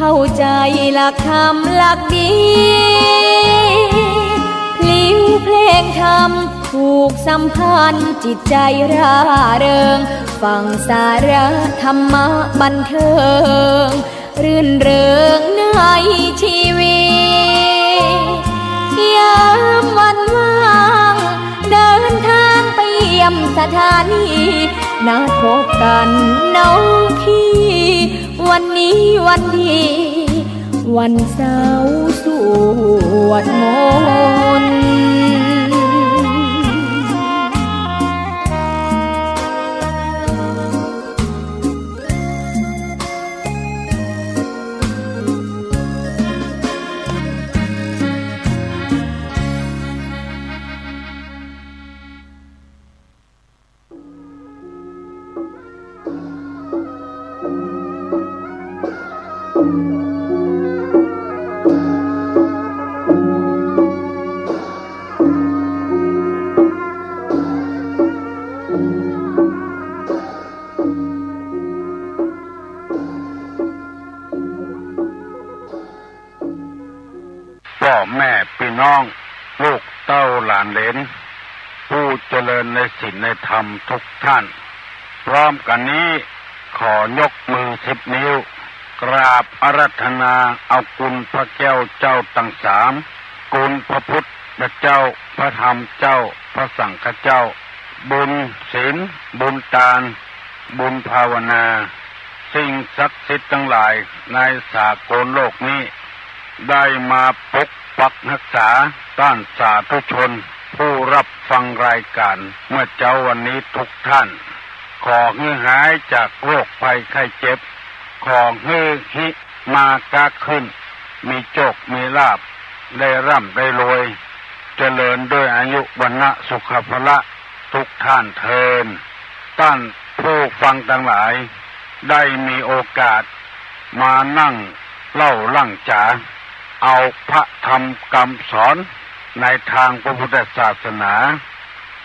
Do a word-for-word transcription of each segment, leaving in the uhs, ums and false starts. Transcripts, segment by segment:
เข้าใจ๋หลักธรรมหลักดี พลิ้วเพลงธรรมผูกสัมพันธ์ จิตใจ๋ร่าเริง ฟังสาระธรรมะบันเทิง รื่นเริงในชีวิต ยามวันว่าง เดินทางไปเยี่ยมสถานี นัดพบกั๋นน้องพี่ วันนี้วันดี วันเสาร์สวดมนต์ ป้อแม่ปี้น้อง ลูกเต้าหลานเหลน ผู้เจริญในศีลในธรรมทุกท่าน พร้อมกั๋นนี้ ขอยกมือสิบนิ้ว กราบอาราธนาเอากุณพระแก้วเจ้าตังสาม กุณพระพุทธเจ้า พระธรรมเจ้า พระสังฆเจ้า บุญศีล บุญตาน บุญภาวนา สิ่งศักดิ์สิทธิ์ตังหลายในสากลโลกนี้ ได้มาปกปักฮักษาต้านสาธุชนผู้ฮับฟังรายก๋านเมื่อเจ๊าวันนี้ทุกท่าน ขอหื้อหายจากโรคภัยไข้เจ็บ ขอหื้อหิมาก๊าขึ้น มีโจคมีลาภ ได้ร่ำได้รวย เจริญด้วยอายุวรรณะสุขะพละทุกท่านเทอญ ต้านผู้ฟังตังหลาย ได้มีโอกาสมานั่งเล่าลั่งจ๋า เอาพระธรรมกำสอนในตางพระพุทธศาสนา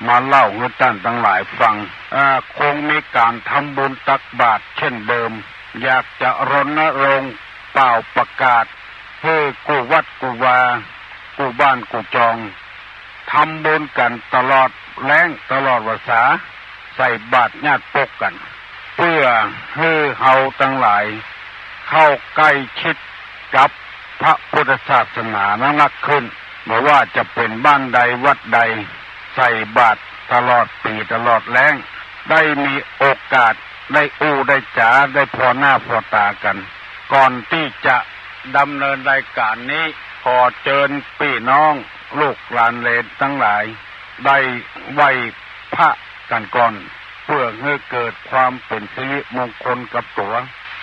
มาเล่าหื้อต้านตังหลายฟัง อ่า คงมีก๋านทำบุญตักบาตรเจ้นเดิม อยากจะรณรงค์เป่าประกาศหื้อกู้วัดกู้วา กู้บ้านกู้จอง ทำบุญกั๋นตลอดแล้งตลอดวรรษา ใส่บาตรญาติปกกั๋น เปื้อหื้อเฮาตังหลาย เข้าใก้ชิดกับพระพุทธศาสนานักๆ ขึ้น บ่ว่าจะเป๋นบ้านใดวัดใด ใส่บาตรตลอดปี๋ตลอดแล้ง ได้มีโอกาสได้อู้ได้จ๋า ได้ผ่อหน้าผ่อต๋ากั๋น ก่อนตี้จะดำเนินรายก๋านนี้ ขอเจิญปี้น้องลูกหลานเหลนตังหลาย ได้ไหว้พระกั๋นก่อน เปื้อหื้อเกิดความเป๋นสิริมงคลกับตั๋ว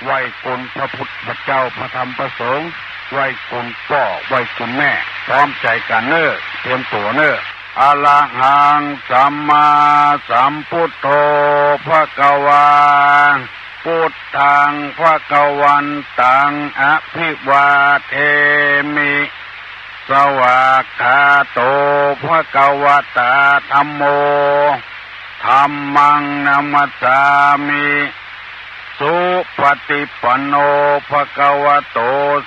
ไหว้กุณพระพุทธเจ้า พระธรรม พระสงฆ์ ไหว้กุณป้อ ไหว้กุณแม่ พร้อมใจ๋กั๋นเน่อ เตรียมตั๋วเน่อ อะระหังสัมมาสัมพุทโธ ภะคะวา พุทธัง ภะคะวันตัง อะภิวาเทมิ สวากขาโต ภะคะวะตา ธัมโม ธัมมัง นะมัสสามิ สุปะฏิปันโน ภะคะวะโต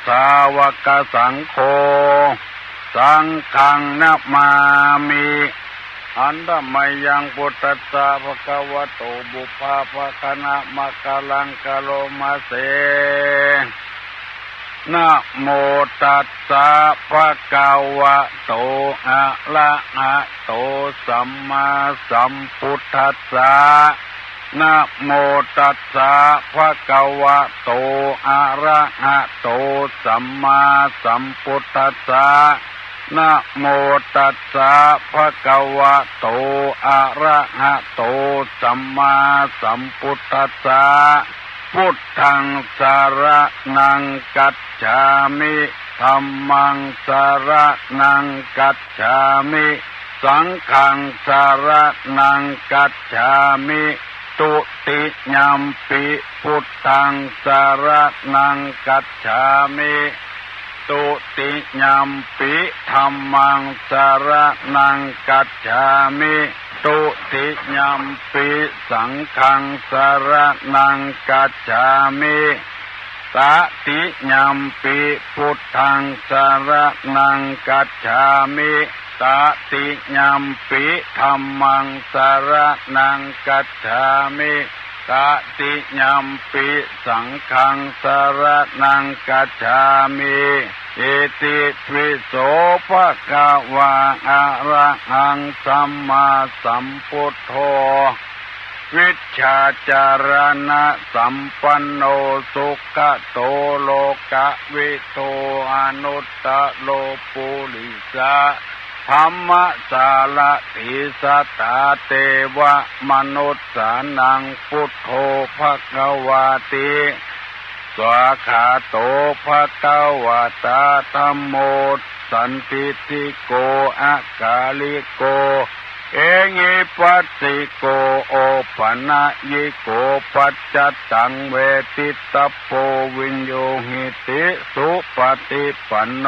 สาวะกะสังโฆ สังฆัง นะมามิ หันทะมะยัง พุทธัสสะ ภะคะวะโต ปุพพะภะคะนะมะกะลัง กะโรมะเส นะโมตัสสะ ภะคะวะโต อะระหะโต สัมมาสัมพุทธัสสะ นะโมตัสสะ ภะคะวะโต อะระหะโต สัมมาสัมพุทธัสสะ นะโมตัสสะ ภะคะวะโต อะระหะโต สัมมาสัมพุทธัสสะ พุทธัง สะระณัง กัจฉามิ ธัมมัง สะระณัง กัจฉามิ สังฆัง สะระณัง กัจฉามิ ตุติยัมปิ พุทธัง สะระณัง กัจฉามิ ตุติยัมปิ ธัมมัง สะระณัง กัจฉามิ ตุติยัมปิ สังฆัง สะระณัง กัจฉามิ ตติยัมปิพุทธังสรณังคัจฉามิ ตติยัมปิธัมมังสรณังคัจฉามิ ตติยัมปิสังฆังสรณังคัจฉามิ อิติปิโสภะคะวา อะระหังสัมมาสัมพุทโธ วิชชาจารณะสัมปันโน สุขะโต โลกะวิทู อนุตตะโร ปุริสะธัมมะสารถี สัตถาเตวะมนุสสานัง พุทโธภะคะวาติ สวากขาโตภะคะวะตา ธัมโมสันทิฏฐิโก อะกาลิโก เอหิปัสสิโก โอปะนะยิโก ปัจจัตตังเวทิตัปโป วิญญูหิติ สุปะฏิปันโน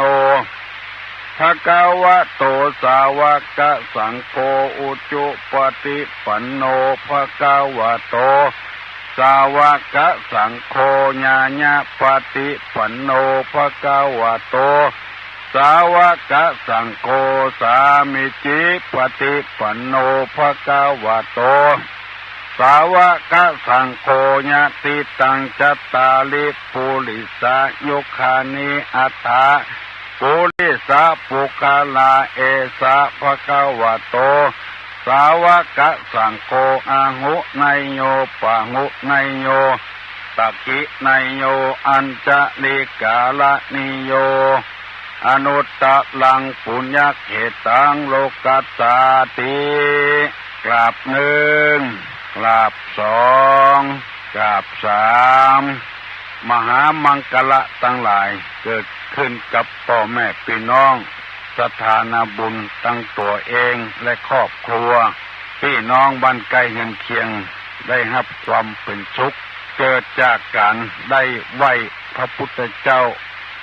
ภะคะวะโต สาวะกะสังโฆ อุจุปะฏิปันโน ภะคะวะโต สาวะกะสังโฆ ญาญะปะฏิปันโน ภะคะวะโต สาวะกะสังโฆ สามีจิปะฏิปันโน ภะคะวะโต สาวะกะสังโฆ ยะติตัง จัตตาริ ปุริสายุคานิ อัตถะ ปุริสะปุคคลา เอสะ ภะคะวะโต สาวะกะสังโฆ อาหุเนยโย ปะหุเนยโย ตักขิเนยโย อัญชะลีกะระณีโย อนุตตะรัง ปุญญะเขตัง โลกัสสาติ กราบนึ่ง กราบสอง กราบสาม มหามังคละตังหลาย เกิดขึ้นกับป้อแม่ปี้น้อง ศรัทธานาบุญตังตั๋วเองและครอบครัว ปี้น้องบ้านใก้เฮือนเคียง ได้ฮับความเป๋นสุข เกิดจากก๋านได้ไหว้พระพุทธเจ้า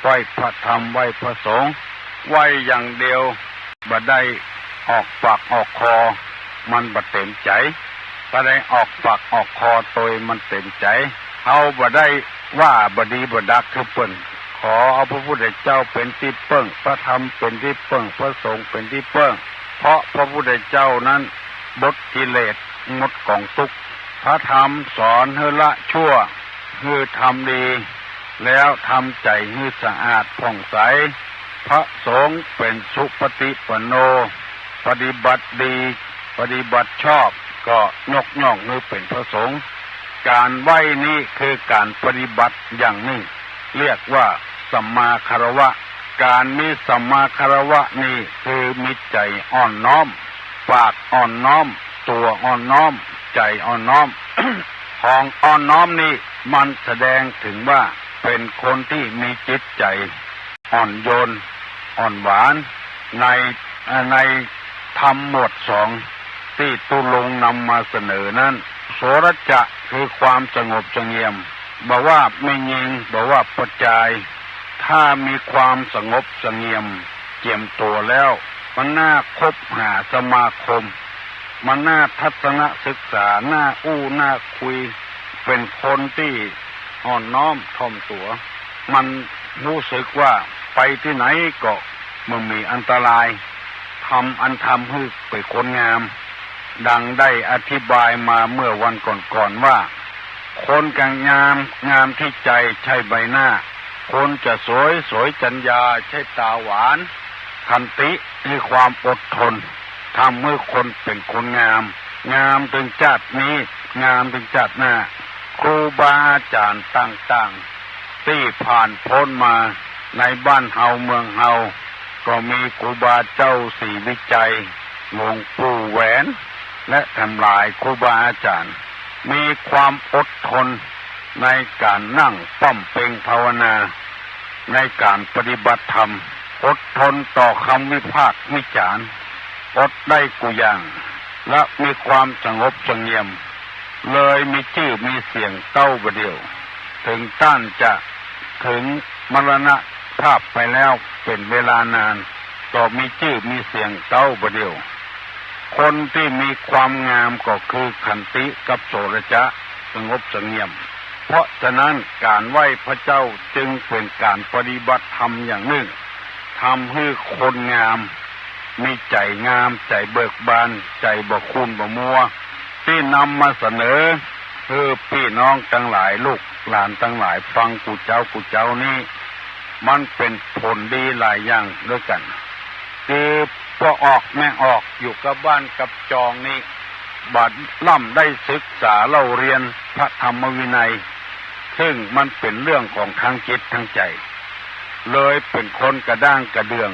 ไหว้พระธรรม ไหว้พระสงฆ์ ไหว้อย่างเดียว บ่ได้ออกปากออกคอ มันบ่เต๋มใจ๋ บ่ได้ออกปากออกคอตวย มันเต๋มใจ๋ เฮาบ่ได้ว่าบ่ดีบ่ดักคือเปิ้น ขอเอาพระพุทธเจ้าเป๋นตี้เปิ้ง พระธรรมเป๋นตี้เปิ้ง พระสงฆ์เป๋นตี้เปิ้ง เพราะพระพุทธเจ้านั้นหมดกิเลส หมดก๋องตุ๊กข์ พระธรรมสอนหื้อละชั่ว หื้อทำดี แล้วทำใจ๋หื้อสะอาดผ่องใส พระสงฆ์เป๋นสุปฏิปันโน ปฏิบัติดี ปฏิบัติชอบ ก็ยกย่องหื้อเป๋นพระสงฆ์ ก๋านไหว้นี้คือก๋านปฏิบัติอย่างนึ่ง เรียกว่าสัมมาคารวะ ก๋านมีสัมมาคารวะนี้คือมีใจ๋อ่อนน้อม ปากอ่อนน้อม ตั๋วอ่อนน้อม ใจ๋อ่อนน้อม ของอ่อนน้อมนี้มันแสดงเถิงว่าเป๋นคนตี้มีจิตใจ๋อ่อนโยน อ่อนหวาน ใน ในธรรมหมวดสองตี้ตุ๊ลุงนำมาเสนอนั้น โสรจะคือความสงบเสงี่ยม บ่ว่าแม่ญิง บ่ว่าป้อจาย ถ้ามีความสงบเสงี่ยมเจียมตั๋วแล้ว มันน่าคบหาสมาคม มันน่าทัศนศึกษา น่าอู้น่าคุย เป๋นคนตี้อ่อนน้อมถ่อมตั๋ว มันฮู้สึกว่าไปตี้ไหนก็บ่มีอันตราย ทำอันทำหื้อเป๋นคนงาม ดังได้อธิบายมาเมื่อวันก่อนๆ ว่า คนจะงาม งามตี้ใจ๋ใจ้ใบหน้า คนจะสวย สวยจัญญาใจ้ต๋าหวาน ขันติคือความอดทน ทำหื้อคนเป๋นคนงาม งามตึงจาตินี้ งามตึงจาติหน้า ครูบาอาจ๋ารย์ต่างๆ ตี้ผ่านป๊นมาในบ้านเฮาเมืองเฮา ก็มีครูบาเจ้าศรีวิชัย หลวงปู่แหวน และตังหลายครูบาอาจ๋ารย์ มีความอดทนในก๋านนั่งบำเพ็ญภาวนา ในก๋านปฏิบัติธรรม อดทนต่อคำวิพากษ์วิจารณ์ อดได้กู้อย่าง และมีความสงบเสงี่ยม เลยมีจื้อมีเสียงเต้าบ่าเดี่ยว เถิงต้านจะเถิงมรณภาพไปแล้วเป๋นเวลานาน ก็มีจื้อมีเสียงเต้าบ่าเดี่ยว คนตี้มีความงามก็คือขันติกับโสรจะ สงบเสงี่ยม เพราะฉะนั้นก๋านไหว้พระเจ้าจึงเป๋นก๋านปฏิบัติธรรมอย่างนึ่ง ทำหื้อคนงาม มีใจ๋งาม ใจ๋เบิกบาน ใจ๋บ่ขุ่นบ่มัว ตี้นำมาเสนอหื้อปี้น้องตังหลาย ลูกหลานตังหลายฟังกู้เจ๊ากู้เจ๊านี้ มันเป๋นผลดีหลายอย่างตวยกั๋น คือป้อออกแม่ออกอยู่กับบ้านกับจองนี้ บ่ล้ำได้ศึกษาเล่าเรียนพระธรรมวินัย ซึ่งมันเป๋นเรื่องของทางจิตทางใจ๋ เลยเป๋นคนกระด้างกระเดื่อง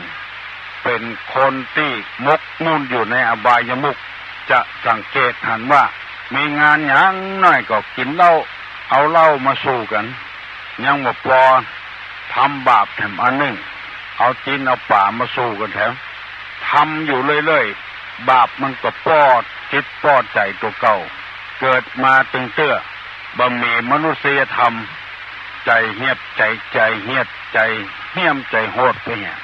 เป๋นคนตี้หมกมุ่นอยู่ในอบายมุข จะสังเกตหันว่า มีงานหยังน้อยก็กิ๋นเหล้า เอาเหล้ามาสู่กั๋น ยังบ่ปอ ทำบาปแถมอันนึ่ง เอาจีนเอาป๋ามาสู่กั๋นแถม ทำอยู่เรื่อยๆ บาปมันก็ป้อจิตป้อใจ๋ตั๋วเก่า เกิดมาตึงเตื้อ บ่มีมนุษยธรรม ใจ๋เหียบใจ๋ ใจ๋เหียด ใจ๋เหี้ยม ใจ๋โหดไปเหีย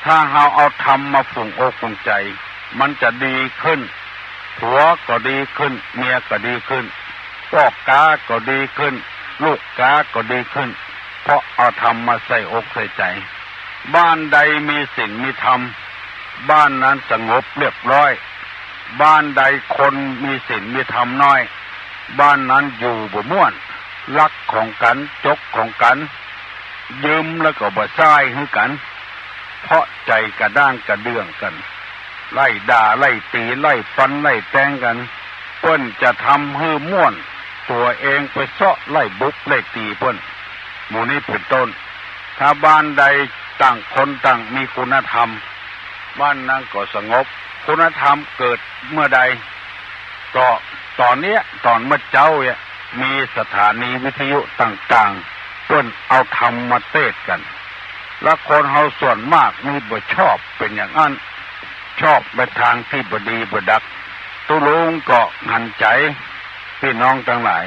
ถ้าเฮาเอาธรรมมาฝูงอกฝูงใจ๋ มันจะดีขึ้น ผัวก็ดีขึ้น เมียก็ดีขึ้น ป้อก๊าก็ดีขึ้น ลูกก๊าก็ดีขึ้น เพราะเอาธรรมมาใส่อกใส่ใจ๋ บ้านใดมีศีลมีธรรม บ้านนั้นสงบเรียบร้อย บ้านใดคนมีศีลมีธรรมน้อย บ้านนั้นอยู่บ่ม่วน ลักของกั๋น จกของกั๋น ยืมแล้วก็บ่ใจ๊หื้อกั๋น เพราะใจ๋กระด้างกระเดื่องกั๋น ไล่ด่า ไล่ตี๋ ไล่ฟัน ไล่แตงกั๋น เปิ้นจะทำหื้อม่วน ตั๋วเองไปเซาะไล่บุบไล่ตี๋เปิ้น หมู่นี้เป๋นต้น ถ้าบ้านใดต่างคนต่างมีคุณธรรม บ้านนั้นก็สงบ คุณธรรมเกิดเมื่อใด ก็ต๋อนเนี้ย ต๋อนเมื่อเจ๊าเนี่ย มีสถานีวิทยุต่างๆ เปิ้นเอาธรรมมาเตศน์กั๋น และคนเฮาส่วนมากนี่บ่ชอบเป๋นอย่างอั้น ชอบไปตางตี้บ่ดีบ่ดัก ตุ๊ลุงก็หันใจ๋ ปี้น้องตังหลาย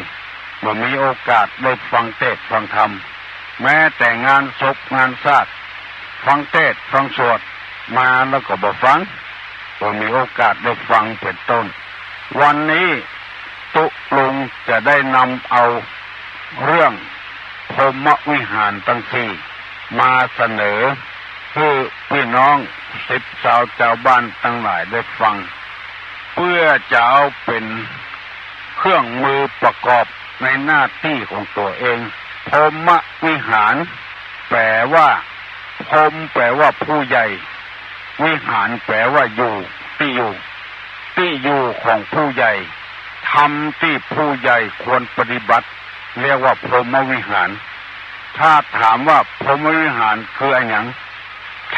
บ่มีโอกาสได้ฟังเตศน์ฟังธรรม แม้แต่งานศพงานสาด ฟังเตศน์ฟังสวดมาแล้วก็บ่ฟัง บ่มีโอกาสได้ฟังเป๋นต้น วันนี้ตุ๊ลุงจะได้นำเอาเรื่องพรหมวิหารตังสี่มาเสนอหื้อปี้น้องสิทธิ์สาวจาวบ้านตังหลายได้ฟัง เปื้อจะเอาเป๋นเครื่องมือประกอบในหน้าตี้ของตั๋วเอง พรหมวิหาร แป๋ว่า พรหมแป๋ว่าผู้ใหญ่ วิหารแป๋ว่าอยู่ ตี้อยู่ ตี้อยู่ของผู้ใหญ่ ธรรมตี้ผู้ใหญ่ควรปฏิบัติ เรียกว่าพรหมวิหาร ถ้าถามว่าพรหมวิหารคืออะหยัง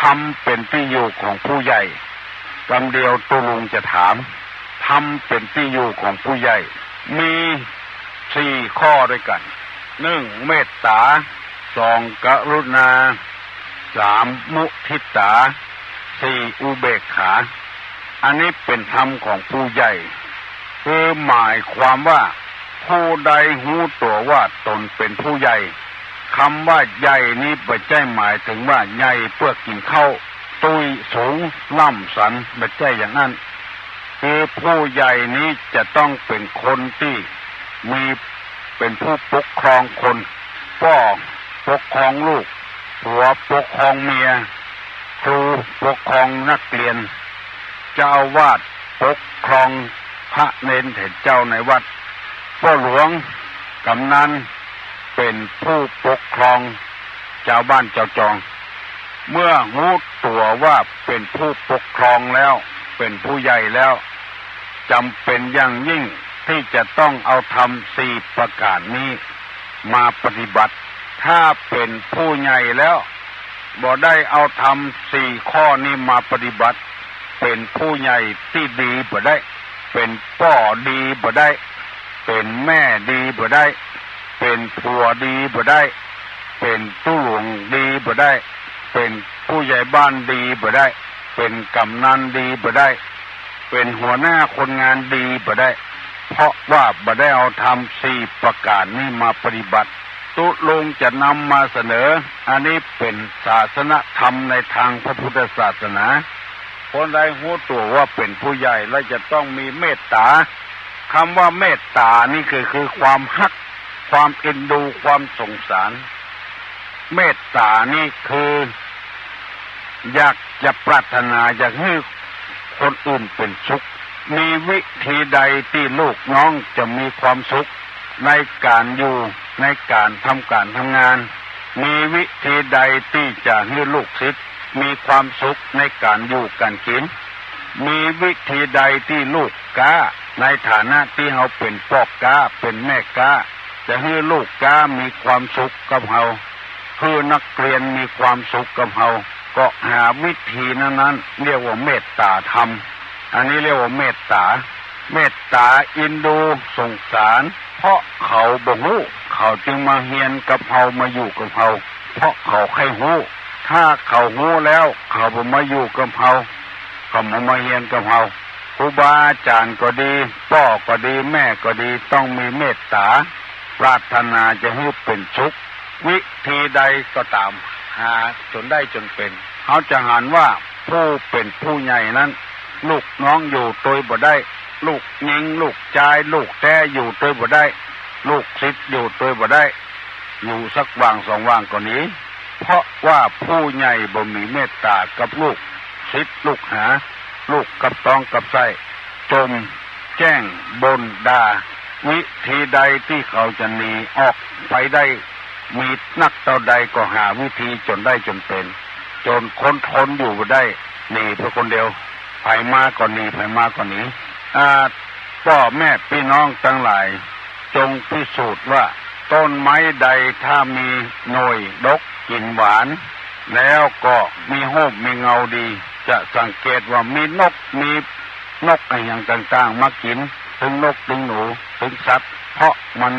ธรรมเป๋นตี้อยู่ของผู้ใหญ่ กำเดียวตุ๊ลุงจะถาม ธรรมเป๋นตี้อยู่ของผู้ใหญ่ มีสี่ข้อตวยกั๋น นึ่ง เมตต๋า สอง กรุณา สาม มุทิตา สี่ อุเบกขา อันนี้เป๋นธรรมของผู้ใหญ่ คือหมายความว่า ผู้ใดฮู้ตั๋วว่าต๋นเป๋นผู้ใหญ่ กำว่าใหญ่นี้บ่ใจ้หมายเถิงว่าใหญ่เปื้อกิ๋นข้าว ตุ้ยสูง ล้ำสัน บ่ใจ้อย่างอั้น คือผู้ใหญ่นี้จะต้องเป๋นคนตี้มี เป๋นผู้ปกครองคน ป้อปกครองลูก ผัวปกครองเมีย ครูปกครองนักเรียน เจ้าอาวาสปกครองพระเณรเถรเจ้าในวัด ป้อหลวง กำนัน เป๋นผู้ปกครองจาวบ้านจาวจอง เมื่อฮู้ตั๋วว่าเป๋นผู้ปกครองแล้ว เป๋นผู้ใหญ่แล้ว จ๋ำเป๋นอย่างยิ่งตี้จะต้องเอาธรรมสี่ประก๋านนี้มาปฏิบัติ ถ้าเป๋นผู้ใหญ่แล้ว บ่ได้เอาธรรมสี่ข้อนี้มาปฏิบัติ เป๋นผู้ใหญ่ตี้ดีบ่ได้ เป๋นป้อดีบ่ได้ เป๋นแม่ดีบ่ได้ เป๋นผัวดีบ่ได้ เป๋นตุ๊หลวงดีบ่ได้ เป๋นผู้ใหญ่บ้านดีบ่ได้ เป๋นกำนันดีบ่ได้ เป๋นหัวหน้าคนงานดีบ่ได้ เพราะว่าบ่ได้เอาธรรมสี่ประก๋านนี้มาปฏิบัติ ตุ๊ลุงจะนำมาเสนอ อันนี้เป๋นศาสนธรรมในตางพระพุทธศาสนา คนใดฮู้ตั๋วว่าเป๋นผู้ใหญ่แล้วจะต้องมีเมตต๋า กำว่าเมตต๋านี้คือ คือความฮัก ความเอ็นดู ความสงสาร เมตต๋านี่คือ อยากจะปรารถนาอยากหื้อคนอื่นเป๋นสุข มีวิธีใดตี้ลูกน้องจะมีความสุขในก๋านอยู่ ในก๋านทำก๋านทำงาน มีวิธีใดตี้จะหื้อลูกศิษย์มีความสุขในก๋านอยู่ก๋านกิ๋น มีวิธีใดตี้ลูกก๊า ในฐานะตี้เฮาเป๋นป้อก๊า เป๋นแม่ก๊า จะหื้อลูกก๊ามีความสุขกับเฮา หื้อนักเรียนมีความสุขกับเฮา ก็หาวิธีนั้นๆ เรียกว่าเมตต๋าธรรม อันนี้เรียกว่าเมตต๋า เมตต๋าเอ็นดูสงสาร เพราะเขาบ่ฮู้ เขาจึงมาเฮียนกับเฮา มาอยู่กับเฮา เพราะเขาใค่ฮู้ ถ้าเขาฮู้แล้ว เขาบ่มาอยู่กับเฮา เขาบ่มาเฮียนกับเฮา ครูบาอาจ๋ารย์ก็ดี ป้อก็ดี แม่ก็ดี ต้องมีเมตต๋า ปรารถนาจะหื้อเป๋นสุข วิธีใดก็ต๋าม หาจ๋นได้จ๋นเป๋น เฮาจะหันว่าผู้เป๋นผู้ใหญ่นั้น ลูกน้องอยู่ตวยบ่ได้ ลูกญิง ลูกจาย ลูกแต๊อยู่ตวยบ่ได้ ลูกศิษย์อยู่ตวยบ่ได้ อยู่สักว่างสองว่างก็หนี เพราะว่าผู้ใหญ่บ่มีเมตต๋ากับลูกศิษย์ลูกหา ลูกกับต๊องกับไส้ จ่มแจ้งบ่นด่า วิธีใดตี้เขาจะหนีออกไปได้ มีนักเต้าใดก็หาวิธีจ๋นได้จ๋นเป๋น จ๋นคนทนอยู่บ่ได้ หนีไปคนเดียว ใผมาก็หนี ใผมาก็หนี อ่า ป้อแม่ปี้น้องตังหลาย จงพิสูจน์ว่า ต้นไม้ใดถ้ามีหน่วยดกกิ๋นหวาน แล้วก็มีฮ่มมีเงาดี จะสังเกตว่ามีนก มีนกอะหยังต่างๆ มากิ๋น ตึงนก ตึงหนู ตึงสัตว์ เพราะมัน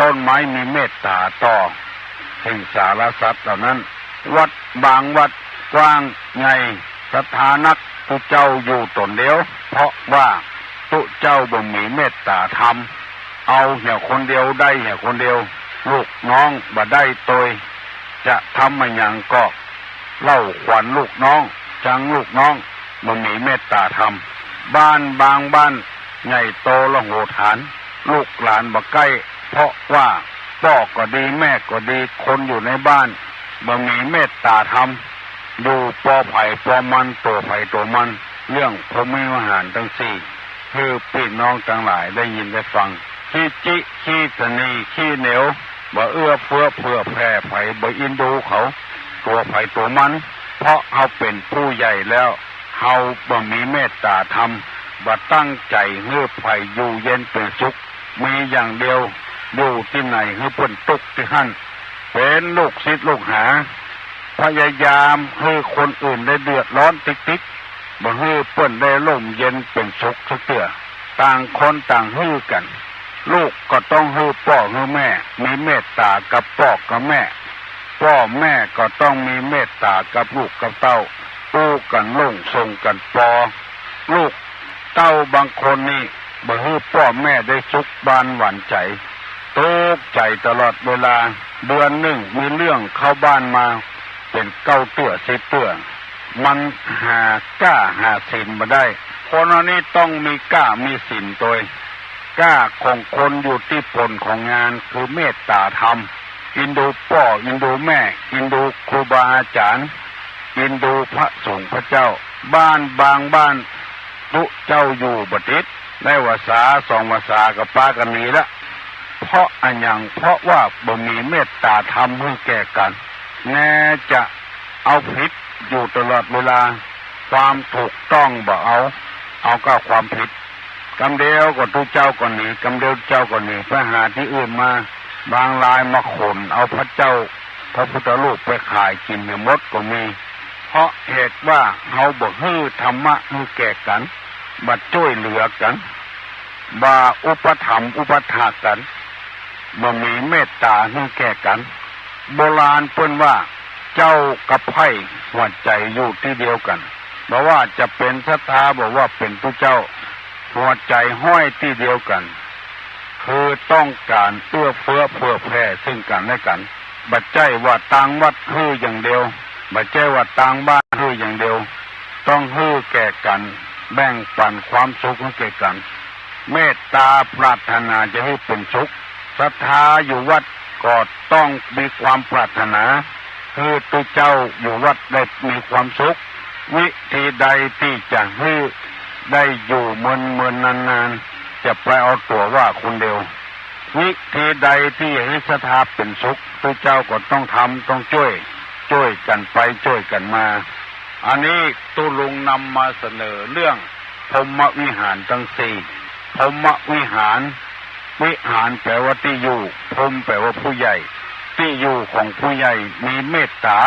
ต้นไม้มีเมตต๋าต่อสิงสารสัตว์เหล่านั้น วัดบางวัดกว้างใหญ่ศรัทธานัก ตุ๊เจ้าอยู่ต๋นเดียว เพราะว่าตุ๊เจ้าบ่มีเมตต๋าธรรม เอาเหียคนเดียวได้เหียคนเดียว ลูกน้องบ่ได้ตวย จะทำอะหยังก็เล่าขวัญลูกน้อง จังลูกน้อง บ่มีเมตต๋าธรรม บ้านบางบ้านใหญ่โตละโหฐาน ลูกหลานบ่ใก้ เพราะว่าป้อก็ดี แม่ก็ดี คนอยู่ในบ้านบ่มีเมตต๋าธรรม อยู่ปอใผปอมัน ตั๋วใผตั๋วมัน เรื่องพรหมวิหารตังสี่ หื้อปี้น้องตังหลายได้ยินได้ฟัง ขี้จิ ขี้ตะหนี่ ขี้เหนียว บ่เอื้อเฟื้อเผื่อแผ่ใผ บ่เอ็นดูเขา ตั๋วใผตั๋วมัน เพราะเฮาเป๋นผู้ใหญ่แล้ว เฮาบ่มีเมตต๋าธรรม บ่ตั้งใจ๋หื้อใผอยู่เย็นเป๋นสุข มีอย่างเดียว อยู่ตี้ไหนหื้อเปิ้นตุ๊กข์ตี้หั้น เป๋นลูกศิษย์ลูกหา พยายามหื้อคนอื่นได้เดือดร้อนติ๊กๆ บ่หื้อเปิ้นได้ร่มเย็นเป๋นสุขสักเตื้อ ต่างคนต่างหื้อกั๋น ลูกก็ต้องหื้อป้อหื้อแม่ มีเมตต๋ากับป้อกับแม่ ป้อแม่ก็ต้องมีเมตต๋ากับลูกกับเต้า อู้กั๋นหลงส่งกั๋นปอ ลูกเต้าบางคนนี่บ่หื้อป้อแม่ได้สุขบานหวานใจ๋ ตุ๊กข์ใจ๋ตลอดเวลา เดือนนึ่งมีเรื่องเข้าบ้านมาเป๋นเก้าเตื้อสิบเตื้อ มันหาก้าหาศีลบ่ได้ คนอันนี้ต้องมีก้ามีศีลตวย ก้าของคนอยู่ตี้ผลของงานคือเมตต๋าธรรม เอ็นดูป้อ เอ็นดูแม่ เอ็นดูครูบาอาจ๋ารย์ เอ็นดูพระสงฆ์พระเจ้า บ้านบางบ้าน ตุ๊เจ้าอยู่บ่ติด ได้วาสาสองวาสาก็ปากั๋นหนีละ เพราะอะหยัง เพราะว่าบ่มีเมตต๋าธรรมหื้อแก่กั๋น แน่จะเอาผิดอยู่ตลอดเวลา ความถูกต้องบ่เอา เอาก้าความผิด กำเดียวก็ตุ๊เจ้าก็หนี กำเดียวเจ้าก็หนี ไปหาตี้อื่นมา บางรายมาขนเอาพระเจ้า พระพุทธรูปไปขายกิ๋นเหียหมดก็มี เพราะเหตุว่าเฮาบ่หื้อธรรมะหื้อแก่กั๋น บ่จ้วยเหลือกั๋น บ่อุปถัมภ์อุปัฏฐากกั๋น บ่มีเมตต๋าหื้อแก่กั๋น โบราณเปิ้นว่า เจ้ากับไพร่หัวใจ๋อยู่ตี้เดียวกั๋น บ่ว่าจะเป๋นศรัทธา บ่ว่าเป๋นตุ๊เจ้า หัวใจ๋ห้อยตี้เดียวกั๋น คือต้องก๋านเอื้อเฟื้อเผื่อแผ่ซึ่งกั๋นและกั๋น บ่ใจ้ว่าตางวัดหื้ออย่างเดียว บ่ใจ้ว่าตางบ้านหื้ออย่างเดียว ต้องหื้อแก่กั๋น แบ่งปั๋นความสุขหื้อแก่กั๋น เมตต๋าปรารถนาจะหื้อเป๋นสุข ศรัทธาอยู่วัดก็ต้องมีความปรารถนาหื้อตุ๊เจ้าอยู่วัดได้มีความสุข วิธีใดตี้จะหื้อได้อยู่เมินๆ นานๆ จะไปเอาตั๋วว่าคนเดียว วิธีใดตี้จะหื้อศรัทธาเป๋นสุข ตุ๊เจ้าก็ต้องทำ ต้องจ้วย จ้วยกั๋นไปจ้วยกั๋นมา อันนี้ตุ๊ลุงนำมาเสนอเรื่องพรหมวิหารตังสี่ พรหมวิหาร วิหารแปลว่าตี้อยู่ พรหมแปลว่าผู้ใหญ่ ตี้อยู่ของผู้ใหญ่มีเมตต๋า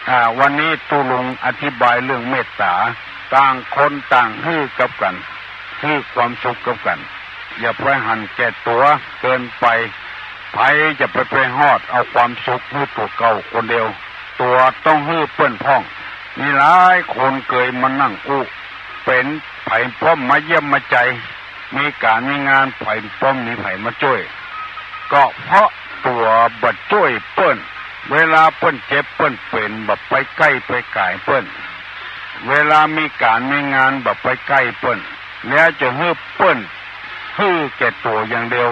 อ่า วันนี้ตุ๊ลุงอธิบายเรื่องเมตต๋า ต่างคนต่างหื้อกับกั๋น หื้อความสุขกับกั๋น อย่าไปหันแก่ตั๋วเกินไป ใผจะไป ไปฮอดเอาความสุขหื้อตั๋วเก่าคนเดียว ตั๋วต้องหื้อเปิ้นพ่อง มีหลายคนเกยมานั่งอู้ เป๋นใผป้อมมาเยี่ยมมาใจ๋ มีก๋านมีงานใผป้อมมีใผมาจ้วย ก็เพราะตั๋วบ่จ้วยเปิ้น เวลาเปิ้นเจ็บเปิ้นเป๋นบ่ไปใก้ไปก๋ายเปิ้น เวลามีก๋านมีงานบ่ไปใก้เปิ้น แล้วจะหื้อเปิ้น หื้อแก่ตั๋วอย่างเดียว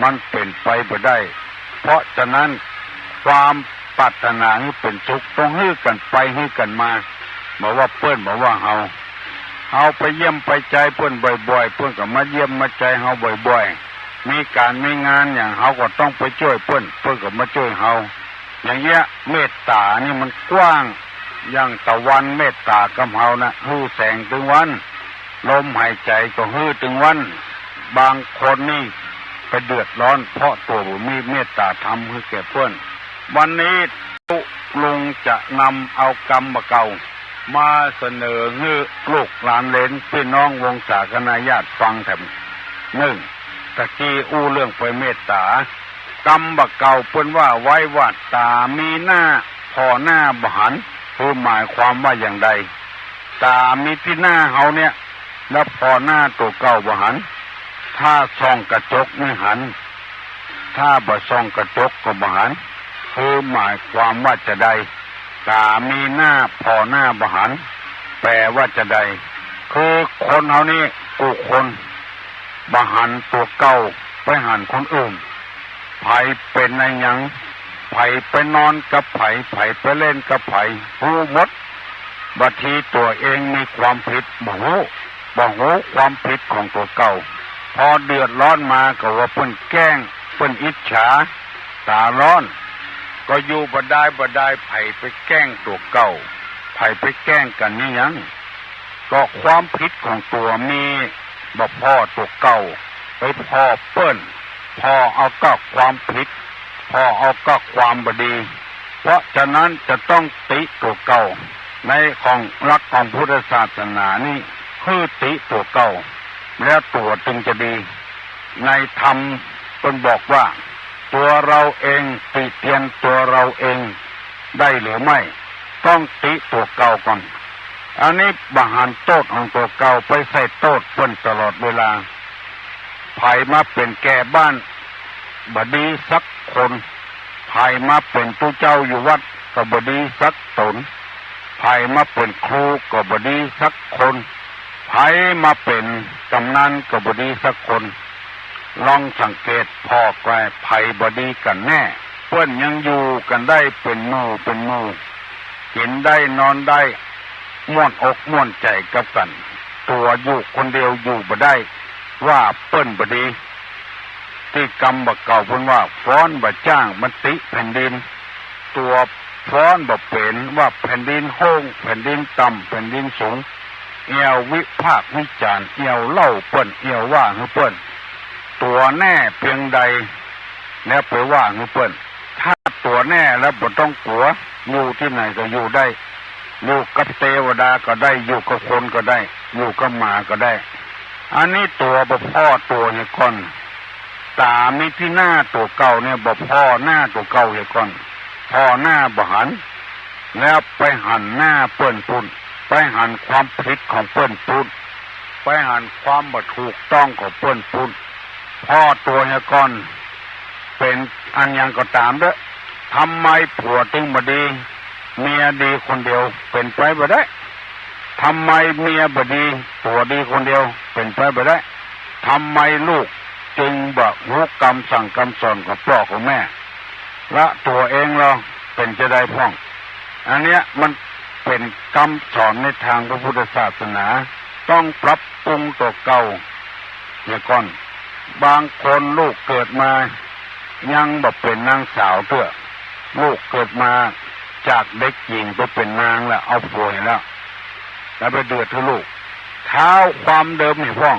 มันเป๋นไปบ่ได้ เพราะฉะนั้นความปรารถนาหื้อเป๋นสุขต้องหื้อกั๋นไปหื้อกั๋นมา บ่ว่าเปิ้นบ่ว่าเฮา เฮาไปเยี่ยมไปใจ๋เปิ้นบ่อยๆ เปิ้นก็มาเยี่ยมมาใจ๋เฮาบ่อยๆ มีก๋านมีงานอย่างเฮาก็ต้องไปจ้วยเปิ้น เปิ้นก็มาจ้วยเฮา อย่างเงี้ยเมตต๋านี่มันกว้าง อย่างตะวันเมตต๋ากับเฮานะ หื้อแสงตึงวัน ลมหายใจ๋ก็หื้อตึงวัน บางคนนี่ไปเดือดร้อนเพราะตั๋วบ่มีเมตต๋าธรรมหื้อแก่เปิ้น วันนี้ตุ๊ลุงจะนำเอากำบ่าเก่ามาเสนอหื้อลูกหลานเหลนปี้น้องวงศาคณาญาติฟังแถม นึ่ง ตะกี้อู้เรื่องไปเมตต๋า กำบ่าเก่าเปิ้นว่าไว้ว่า ต๋ามีหน้าผ่อหน้าบ่หัน คือหมายความว่าอย่างใด ต๋ามีตี้หน้าเฮาเนี่ย แล้วผ่อหน้าตั๋วเก่าบ่หัน ถ้าส่องกระจกนี่หัน ถ้าบ่ส่องกระจกก็บ่หัน คือหมายความว่าจะใด ต๋ามีหน้าผ่อหน้าบ่หัน แปลว่าจะใด คือคนเฮานี่กู้คน บ่หันตั๋วเก่า ไปหันคนอื่น ใผเป๋นอะหยัง ใผไปนอนกับใผ ใผไปเล่นกับใผ ฮู้หมด บางทีตั๋วเองมีความผิดบ่ฮู้ บ่ฮู้ความผิดของตั๋วเก่า พอเดือดร้อนมาก็ว่าเปิ้นแกล้ง เปิ้นอิจฉา ต๋าฮ้อน ก็อยู่บ่ได้บ่ได้ ใผไปแกล้งตั๋วเก่า ใผไปแกล้งกั๋นนี่หยัง ก็ความผิดของตั๋วมี บ่ผ่อตั๋วเก่า ไปผ่อเปิ้น ผ่อเอากับความผิด ผ่อเอากับความบ่ดี เพราะฉะนั้นจะต้องติตั๋วเก่า ในของหลักของพุทธศาสนานี่ หื้อติตั๋วเก่า แล้วตั๋วจึงจะดี ในธรรมเปิ้นบอกว่า ตั๋วเฮาเองติเตียนตั๋วเฮาเองได้หรือไม่ ต้องติตั๋วเก่าก่อน อันนี้บ่หันโต้ษของตั๋วเก่า ไปใส่โต้ษเปิ้นตลอดเวลา ใผมาเป๋นแก่บ้าน บ่ดีสักคน ใผมาเป๋นตุ๊เจ้าอยู่วัดก็บ่ดีสักต๋น ใผมาเป๋นครูก็บ่ดีสักคน ใผมาเป๋นกำนันก็บ่ดีสักคน ลองสังเกตผ่อก่อย ใผบ่ดีกั๋นแน่ เปิ้นยังอยู่กั๋นได้เป๋นหมู่เป๋นหมู่ กิ๋นได้นอนได้ ม่วนอกม่วนใจ๋กับกั๋น ตั๋วอยู่คนเดียวอยู่บ่ได้ ว่าเปิ้นบ่ดี ตี้กำบ่าเก่าเปิ้นว่า ฟ้อนบ่าจ้างมันติแผ่นดิน ตั๋วฟ้อนบ่าเป๋น ว่าแผ่นดินโฮ่ง แผ่นดินต่ำ แผ่นดินสูง เอี่ยววิพากษ์วิจารณ์ เอี่ยวเล่าเปิ้น เอี่ยวว่าหื้อเปิ้น ตั๋วแน่เปียงใด แล้วไปว่าหื้อเปิ้น ถ้าตั๋วแน่แล้วบ่ต้องกั๋ว อยู่ตี้ไหนก็อยู่ได้ อยู่กับเตวดาก็ได้ อยู่กับคนก็ได้ อยู่กับหมาก็ได้ อันนี้ตั๋วบ่ผ่อตั๋วเหียก่อน ต๋ามีตี้หน้าตั๋วเก่าเนี่ย บ่ผ่อหน้าตั๋วเก่าเหียก่อน ผ่อหน้าบ่หัน แล้วไปหันหน้าเปิ้นปู้น ไปหันความผิดของเปิ้นปู้น ไปหันความบ่ถูกต้องของเปิ้นปู้น ผ่อตั๋วเหียก่อน เป๋นอะหยังก็ต๋ามเต๊อะ ทำไมผัวจึงบ่ดี เมียดีคนเดียว เป๋นไปบ่ได้ ทำไมเมียบ่ดี ผัวดีคนเดียว เป๋นไปบ่ได้ ทำไมลูก จึงบ่ฮู้กำสั่งกำสอนของป้อของแม่ ละตั๋วเองแล้วเป๋นจาใดพ่อง อันเนี้ยมันเป๋นกำสอนในตางพระพุทธศาสนา ต้องปรับปรุงตั๋วเก่าเหียก่อน บางคนลูกเกิดมายังบ่เป๋นนางสาวเตื้อ ลูกเกิดมาจากเด็กหญิงไปเป๋นนางแล้ว เอาผัวแล้ว แล้วไปเดือดหื้อลูก เท้าความเดิมเหียพ่อง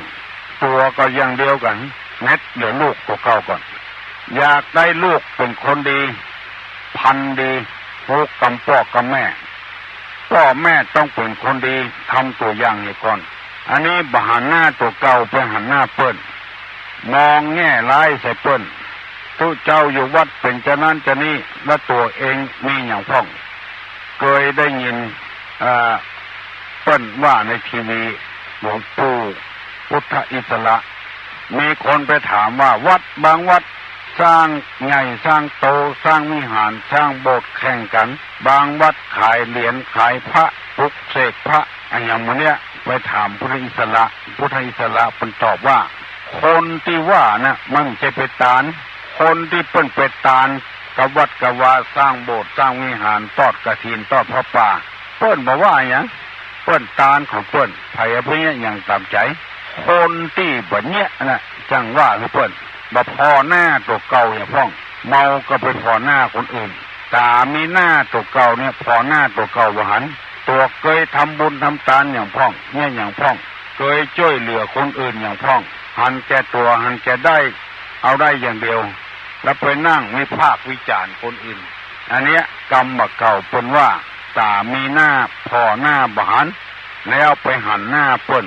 ตั๋วก็อย่างเดียวกั๋น เน็ตเหลือลูกตั๋วเก่าก่อน อยากได้ลูกเป๋นคนดี พันธุ์ดี ฮู้กำป้อกำแม่ ป้อแม่ต้องเป๋นคนดี ทำตั๋วอย่างเหียก่อน อันนี้บ่หันหน้าตั๋วเก่าไปหันหน้าเปิ้น มองแง่ร้ายใส่เปิ้น ตุ๊เจ้าอยู่วัดเป๋นจานั้นจานี้ ละตั๋วเองมีหยังพ่อง เกยได้ยิน อ่า เปิ้นว่าในทีวี หลวงปู่พุทธอิสระ มีคนไปถามว่าวัดบางวัดสร้างใหญ่สร้างโต สร้างวิหาร สร้างโบสถ์แข่งกั๋น บางวัดขายเหรียญขายพระ ปลุกเสกพระ อะหยังหมู่เนี้ย ไปถามพุทธอิสระ พุทธอิสระเปิ้นตอบว่า คนตี้ว่าน่ะมันจะไปตาน คนตี้เปิ้นไปตานกับวัดกับวา สร้างโบสถ์สร้างวิหาร ตอดกฐิน ตอดผ้าป่า เปิ้นบ่ว่าหยัง เปิ้นตานของเปิ้น ใผเอาไปเยียะหยังต๋ามใจ๋ คนตี้บ่เยียะน่ะ จั้งว่าหื้อเปิ้น บ่ผ่อหน้าตั๋วเก่าเหียพ่อง เมาก็ไปผ่อหน้าคนอื่น ต๋ามีหน้าตั๋วเก่าเนี่ย ผ่อหน้าตั๋วเก่าบ่หัน ตั๋วเกยทำบุญทำตานหยังพ่อง เยียะหยังพ่อง เกยจ้วยเหลือคนอื่นหยังพ่อง หันแก่ตั๋ว หันแก่ได้ เอาได้อย่างเดียว แล้วไปนั่งวิพากษ์วิจารณ์คนอื่น อันเนี้ยกำบ่าเก่าเปิ้นว่า ต๋ามีหน้าผ่อหน้าบ่หัน แล้วไปหันหน้าเปิ้น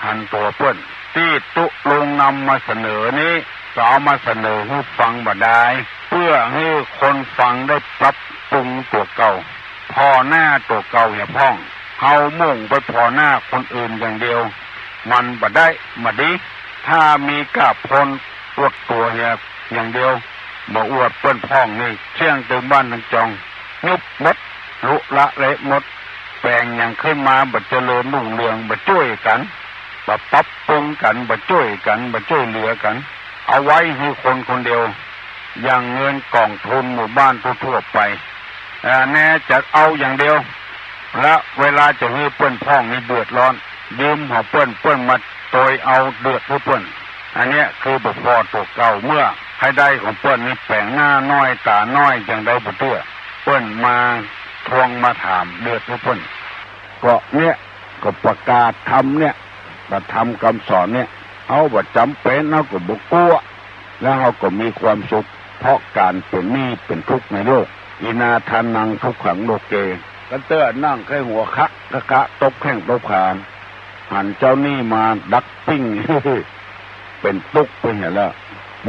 หันตั๋วเปิ้น ตี้ตุ๊ลุงนำมาเสนอนี้ ก็เอามาเสนอหื้อฟังบ่ดาย เปื้อหื้อคนฟังได้ปรับปรุงตั๋วเก่า ผ่อหน้าตั๋วเก่าเหียพ่อง เฮามุ่งไปผ่อหน้าคนอื่นอย่างเดียว มันบ่ได้ บ่ดี ถ้ามีก้าพลอวดตั๋วเหียอย่างเดียว บ่อวดเปิ้นพ่องนี่ เสี้ยงตึงบ้านตึงจอง ยุบหมด ลุละเละหมด แป๋งหยังขึ้นมาบ่เจริญรุ่งเรือง บ่จ้วยกั๋น บ่ปรับปรุงกั๋น บ่จ้วยกั๋น บ่จ้วยเหลือกั๋น เอาไว้หื้อคนคนเดียว อย่างเงินก๋องทุนหมู่บ้านทั่วๆ ไป เอ่อ แน่จะเอาอย่างเดียว และเวลาจะหื้อเปิ้นพ่องนี่เดือดร้อน ยืมของเปิ้น เปิ้นมาตวยเอา เดือดหื้อเปิ้น อันเนี้ยคือบ่ผ่อตั๋วเก่า เมื่อใค่ได้ของเปิ้นนี่แป๋งหน้าน้อยต๋าน้อย จั้งใดบ่เตื้อ เปิ้นมาทวงมาถาม เดือดหื้อเปิ้น ก็เนี้ย ก็ประกาศธรรมเนี่ย ประธรรมกำสอนเนี่ย เฮาบ่จ๋ำเป๋น เฮาก็บ่กั๋ว แล้วเฮาก็มีความสุข เพราะก๋านเป๋นหนี้เป๋นทุกข์ในโลก อินาทานังทุกขังโลเก กันเตื้อนั่งใค่หัวคะคะคะ ตบแข้งตบขา หันเจ้าหนี้มาดักปิ้ง เป๋นตุ๊กข์ไปเหียละ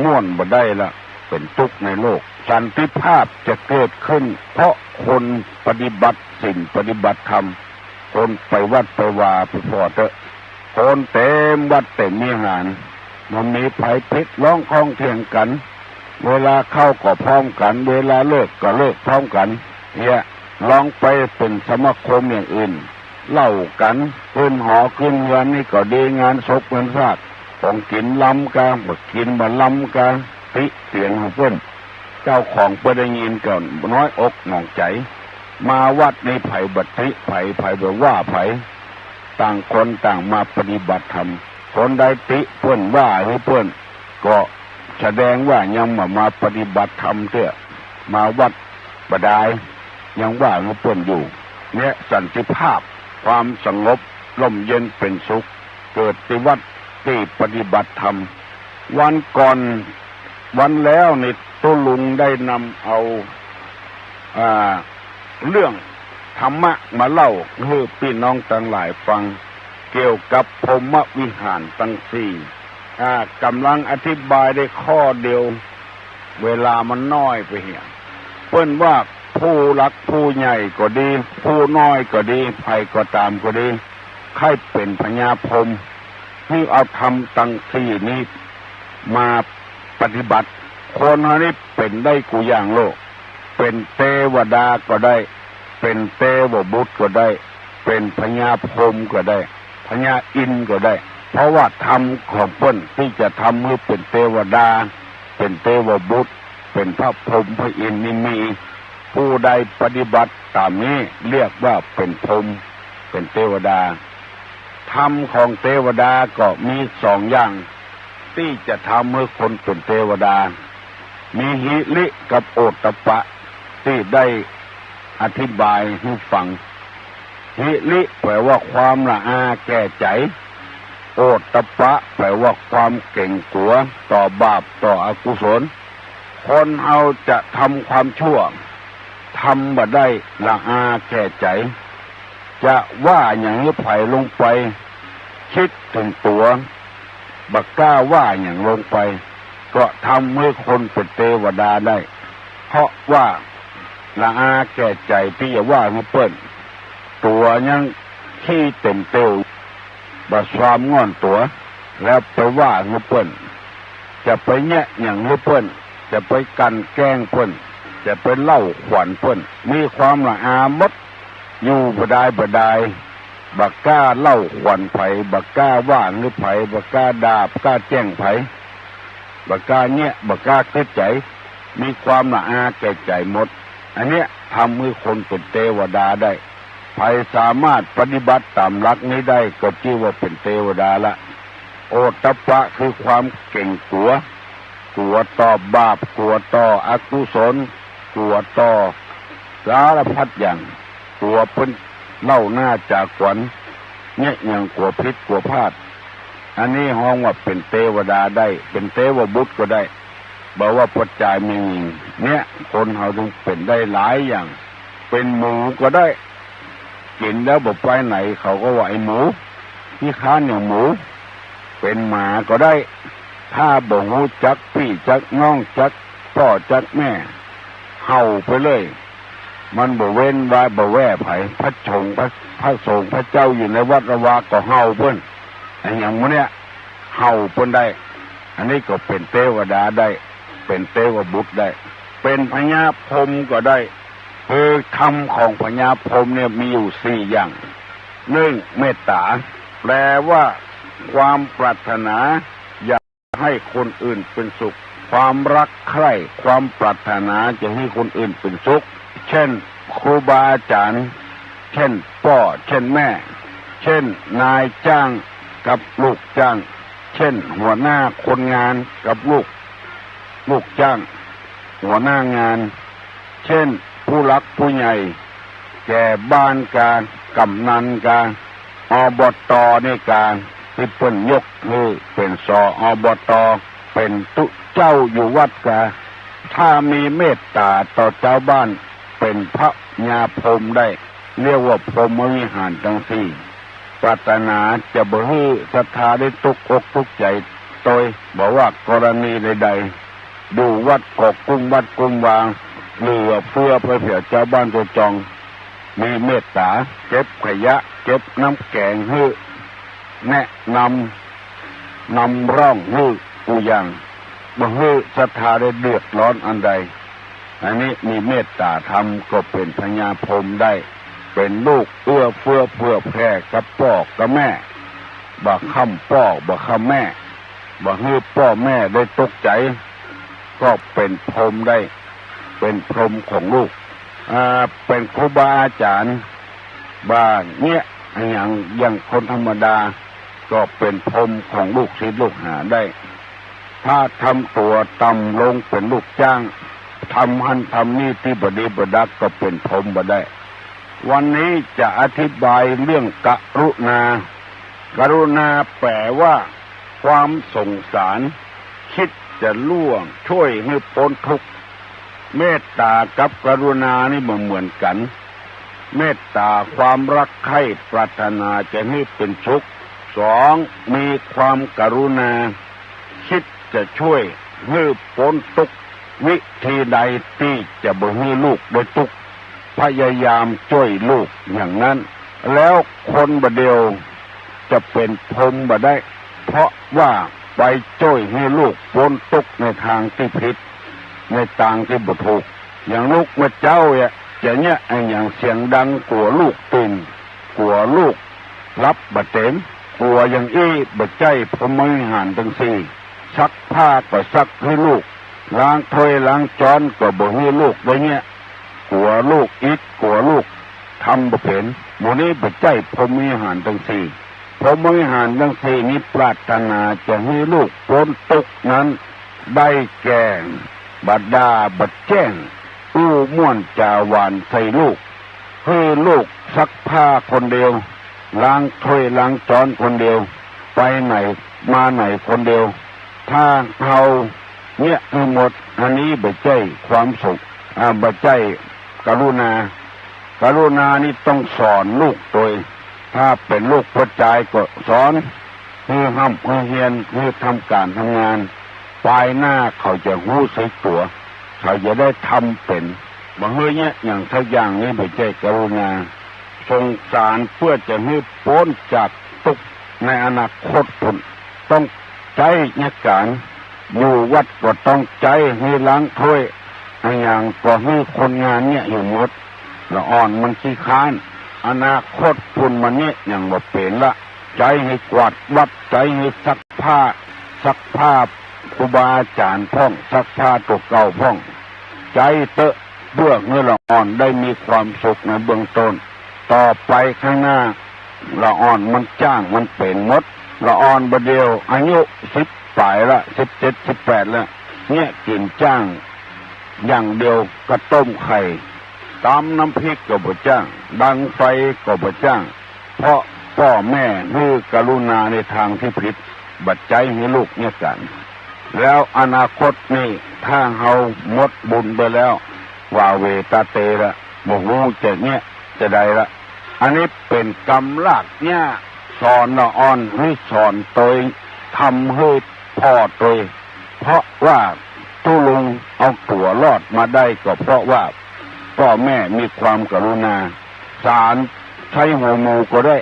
ม่วนบ่ได้ละ เป๋นตุ๊กข์ในโลก สันติภาพจะเกิดขึ้น เพราะคนปฏิบัติศีลปฏิบัติธรรม คนไปวัดไปวา ไปผ่อเต๊อะ คนเต็มวัดเต็มวิหาร บ่มีใผผิด ร้องข้องเถียงกั๋น เวลาเข้าก็พร้อมกั๋น เวลาเลิกก็เลิกพร้อมกั๋น เหีย ลองไปเป๋นสมาคมอย่างอื่น เหล้ากั๋น ขึ้นหอขึ้นเฮือนนี่ก็ดี งานศพงานซาก ของกิ๋นล้ำกา บ่กิ๋นบ่ล้ำกา ติเตียนของเปิ้น เจ้าของเปิ้นได้ยินก็น้อยอกหมองใจ๋ มาวัดนี่ใผบ่ติใผ ใผบ่ว่าใผ ต่างคนต่างมาปฏิบัติธรรม คนใดติเปิ้นว่าหื้อเปิ้น ก็แสดงว่ายังบ่มาปฏิบัติธรรมเตื้อ มาวัดบ่ดาย ยังว่าหื้อเปิ้นอยู่ เนี่ยสันติภาพ ความสงบร่มเย็นเป๋นสุข เกิดตี้วัดตี้ปฏิบัติธรรม วันก่อน วันแล้วนี่ตุ๊ลุงได้นำเอา อ่า เรื่องธรรมะมาเล่าหื้อปี้น้องตังหลายฟัง เกี่ยวกับพรหมวิหารตังสี่ อ่า ก่ำลังอธิบายได้ข้อเดียว เวลามันน้อยไปเหีย เปิ้นว่าผู้หลักผู้ใหญ่ก็ดี ผู้น้อยก็ดี ใผก็ต๋ามก็ดี ใค่เป๋นพญาพรหม หื้อเอาธรรมตังสี่นี้มาปฏิบัติ คนเฮานี้เป๋นได้กู้อย่างโลก เป๋นเตวดาก็ได้ เป๋นเตวบุตรก็ได้ เป๋นพญาพรหมก็ได้ พญาอินทร์ก็ได้ เพราะว่าธรรมของเปิ้นตี้จะทำหื้อเป๋นเตวดา เป๋นเตวบุตร เป๋นพระพรหมพระอินทร์นี่มี ผู้ใดปฏิบัติต๋ามนี้เรียกว่าเป๋นพรหม เป๋นเตวดา ธรรมของเตวดาก็มีสองอย่าง ตี้จะทำหื้อคนเป๋นเตวดา มีหิริกับโอตตัปปะ ตี้ได้อธิบายหื้อฟัง หิริแปลว่าความละอาแก่ใจ๋ โอตตัปปะแปลว่าความเก๋งกั๋วต่อบาปต่ออกุศล คนเฮาจะทำความชั่ว ทำบ่ได้ละอาแก่ใจ๋ จะว่าหยังหื้อใผลงไป กึ๊ดเถิงตั๋ว บ่กล้าว่าหยังลงไป ก็ทำหื้อคนเป๋นเตวดาได้ เพราะว่าละอาแก่ใจ๋ตี้จะว่าหื้อเปิ้น ตั๋วยังขี้เต็มเตียว บ่ซามง่อนตั๋ว แล้วไปว่าหื้อเปิ้น จะไปแยะหยังหื้อเปิ้น จะไปกลั่นแกล้งเปิ้น จะไปเล่าขวัญเปิ้น มีความละอาหมด อยู่บ่ดายบ่ดาย บ่กล้าเล่าขวัญใผ บ่กล้าว่าหื้อใผ บ่กล้าด่า บ่กล้าแจ้งใผ บ่กล้าแยะ บ่กล้ากึ๊ดใจ๋ มีความละอาแก่ใจ๋หมด อันเนี้ยทำหื้อคนเป๋นเตวดาได้ ใผสามารถปฏิบัติต๋ามหลักนี้ได้ก็จื้อว่าเป๋นเตวดาละ โอตตัปปะคือความเก๋งกั๋ว กั๋วต่อบาป กั๋วต่ออกุศล กั๋วต่อสารพัดอย่าง กั๋วเปิ้นเล่าหน้าจ๋าขวัญ แยะหยังกั๋วผิดกั๋วพลาด อันนี้ฮ้องว่าเป๋นเตวดาได้ เป๋นเตวบุตรก็ได้ บ่ว่าป้อจายแม่ญิง เนี่ย คนเฮาจึงเป๋นได้หลายอย่าง เป๋นหมูก็ได้ กิ๋นแล้วบ่ไปไหน เขาก็ว่าไอ้หมู ขี้คร้านอย่างหมู เป๋นหมาก็ได้ ถ้าบ่ฮู้จักปี้จักน้อง จักป้อจักแม่ เห่าไปเลย มันบ่เว้นไว้บ่แว่ใผ พระสงฆ์ พระ พระสงฆ์พระเจ้าอยู่ในวัดวาก็เห่าเปิ้น อะหยังหมู่เนี้ย เห่าเปิ้นได้ อันนี้ก็เป๋นเตวดาได้ เป๋นเตวบุตรได้ เป๋นพญาพรหมก็ได้ คือธรรมของพญาพรหมเนี่ยมีอยู่สี่อย่าง นึ่ง เมตต๋า แปลว่าความปรารถนาอยากหื้อคนอื่นเป๋นสุข ความรักใคร่ ความปรารถนาจะหื้อคนอื่นเป๋นสุข เช่น ครูบาอาจารย์ เช่น ป้อ เช่น แม่ เช่น นายจ้างกับลูกจ้าง เช่น หัวหน้าคนงานกับลูก ลูกจ้าง หัวหน้างาน เช่น ผู้หลักผู้ใหญ่ แก่บ้านกา กำนันกา อบต.นี่กา ตี้เปิ้นยกหื้อเป๋น ส อบต. เป๋นตุ๊เจ้าอยู่วัดกา ถ้ามีเมตต๋าต่อจาวบ้าน เป๋นพญาพรหมได้ เรียกว่าพรหมวิหารตังสี่ ปรารถนาจะบ่หื้อศรัทธาได้ตุ๊กอกตุ๊กใจ๋ตวย บ่ว่ากรณีใดๆ อยู่วัดก็กุ้มวัดกุ้มวา เหลือเฟือไปเสียจาวบ้านจาวจอง มีเมตต๋า เก็บขยะ เก็บน้ำแก๋งหื้อ แนะนำ นำร่องหื้อกู้อย่าง บ่หื้อศรัทธาได้เดือดร้อนอันใด อันนี้มีเมตต๋าธรรมก็เป๋นพญาพรหมได้ เป๋นลูกเอื้อเฟื้อเผื่อแผ่กับป้อกับแม่ บ่คว่ำป้อบ่คว่ำแม่ บ่หื้อป้อแม่ได้ตกใจ๋ ก็เป๋นพรหมได้ เป๋นพรหมของลูก อ่า เป๋นครูบาอาจ๋ารย์ บ่าเยียะอะหยังอย่างคนธรรมดา ก็เป๋นพรหมของลูกศิษย์ลูกหาได้ ถ้าทำตั๋วต่ำลงเป๋นลูกจ้าง ทำหั้นทำนี่ตี้บ่ดีบ่ดักก็เป๋นพรหมบ่ได้ วันนี้จะอธิบายเรื่องกรุณา กรุณาแปลว่าความสงสาร คิดจะล่วงช่วยหื้อป๊นทุกข์ เมตต๋ากับกรุณานี่บ่เหมือนกั๋น เมตต๋าความรักใคร่ปรารถนาจะหื้อเป๋นสุข สอง มีความกรุณา คิดจะช่วยหื้อป๊นตุ๊กข์ วิธีใดตี้จะบ่หื้อลูกได้ตุ๊กข์ พยายามจ้วยลูกอย่างนั้น แล้วคนบ่าเดี่ยวจะเป๋นพรหมบ่ได้ เพราะว่าไปจ้วยหื้อลูกป๊นตุ๊กข์ในตางตี้ผิด ในตางตี้บ่ถูก อย่างลูกเมื่อเจ๊าเนี่ย จะเยียะอะหยังเสียงดังกั๋วลูกตื่น กั๋วลูกหลับบ่เต๋ม กั๋วอย่างอี้บ่ใจ้พรหมวิหารตังสี่ ซักผ้าก็ซักหื้อลูก ล้างถ้วยล้างจ๊อนก็บ่หื้อลูกได้เยียะ กั๋วลูกอิด กั๋วลูกทำบ่เป๋น หมู่นี้บ่ใจ้พรหมวิหารตังสี่ พรหมวิหารตังสี่นี้ปรารถนาจะหื้อลูกป๊นตุ๊กข์นั้น ได้แก่บ่ด่าบ่แจ้ง อู้ม่วนจ๋าหวานใส่ลูก หื้อลูกซักผ้าคนเดียว ล้างถ้วยล้างจ๊อนคนเดียว ไปไหนมาไหนคนเดียว ถ้าเฮาเยียะหื้อหมด อันนี้บ่ใจ้ความสุข อ่า บ่ใจ้กรุณา กรุณานี้ต้องสอนลูกตวย ถ้าเป๋นลูกผู้จายก็สอน หื้อฮ่ำหื้อเฮียน หื้อทำก๋านทำงาน ปายหน้าเขาจะฮู้สึกตั๋ว เขาจะได้ทำเป๋น บ่หื้อเยียะอย่างสักอย่างนี้บ่ใจ้กรุณา สงสารเปื้อจะหื้อป๊นจากตุ๊กข์ในอนาคตพุ้น ต้องใจ๊เยียะก๋าน อยู่วัดก็ต้องใจ๊หื้อล้างถ้วย อะหยังก็หื้อคนงานเยียะหื้อหมด ละอ่อนมันขี้ค้าน อนาคตพุ้นมันเยียะหยังบ่เป๋นละ ใจ๊หื้อกวาดวัด ใจ๊หื้อซักผ้า ซักผ้าครูบาอาจารย์พ่อง ซักผ้าตั๋วเก่าพ่อง ใจ๊เต๊อะ เปื้อหื้อละอ่อนได้มีความสุขในเบื้องต้น ต่อไปข้างหน้า ละอ่อนมันจ้างมันเป๋นหมด ละอ่อนบ่าเดี่ยวอายุสิบป๋ายละ สิบเจ็ด สิบแปดละ เยียะกิ๋นจ้างอย่างเดียว กะต้มไข่ ตำน้ำพริกก็บ่จ้าง ดังไฟก็บ่จ้าง เพราะป้อแม่หื้อกรุณาในตางตี้ผิด บ่ใจ๊หื้อลูกเยียะก๋าน แล้วอนาคตนี้ ถ้าเฮาหมดบุญไปแล้ว หว่าเหว่ตาเตละ บ่ฮู้จะเยียะจะใดละ อันนี้เป๋นกำลากหญ้า สอนละอ่อนหื้อสอนตวย ทำหื้อผ่อตวย เพราะว่าตุ๊ลุงเอาตั๋วรอดมาได้ก็เพราะว่าป้อแม่มีความกรุณา สานใจ๊หัวหมูก็ได้